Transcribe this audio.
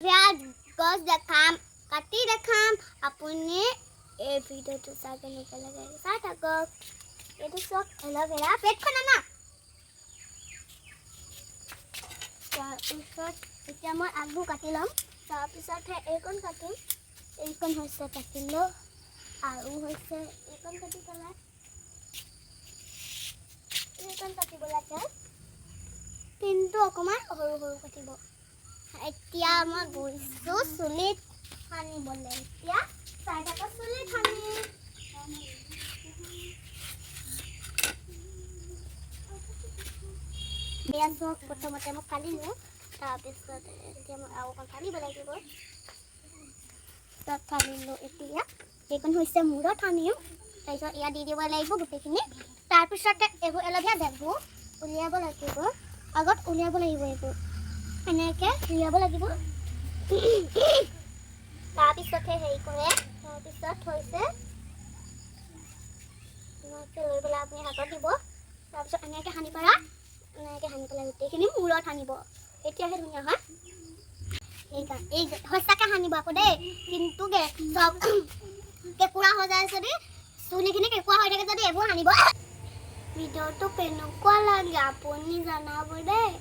গছ দেখাম, কাটি দেখাম। আপুনি এই ভিডিঅ'টো চাই কেনেকৈ লাগে চাই থাকক। এইটো চাওক, এল'ভেৰা পেটখন আনা। তাৰপিছত এতিয়া মই আগবোৰ কাটি ল'ম, তাৰপিছতহে এইকণ কাটিম। এইকণ হৈছে, কাটিলোঁ। আৰু হৈছে এইকণ কাটি পেলাই এইকণ কাটিব লাগে, কিন্তু অকণমান সৰু সৰু কাটিব। এতিয়া মই গৈছোঁ চুলিত সানিবলৈ। এতিয়া চাই থাকক, চুলিত সানিম। এয়া চাওক, প্ৰথমতে মই ফালিলোঁ, তাৰপিছত এতিয়া মই আৰু অকণ ফালিব লাগিব। তাত ফালিলোঁ। এতিয়া এইকণ হৈছে মূৰত সানিম। তাৰপিছত ইয়াত দি দিব লাগিব গোটেইখিনি। তাৰপিছতে এইবোৰ এল'ভেৰা জেলবোৰ উলিয়াব লাগিব। আগত উলিয়াব লাগিব, এইবোৰ এনেকৈ উলিয়াব লাগিব, তাৰপিছতহে হেৰি কৰে। তাৰপিছত হৈছে এনেকৈ লৈ পেলাই আপুনি হাতত দিব, তাৰপিছত এনেকৈ সানি পেলাই, এনেকৈ সানি পেলাই গোটেইখিনি মূৰত সানিব। তেতিয়াহে ধুনীয়া হয়। সেইকাৰণে এই সঁচাকৈ সানিব আকৌ দেই। কিন্তু চব কেঁকুৰা হৈ যায় যদি, চুলিখিনি কেঁকুৰা হৈ থাকে যদি, এইবোৰ সানিব। ভিডিঅ'টো কেনেকুৱা লাগে আপুনি জনাব দেই।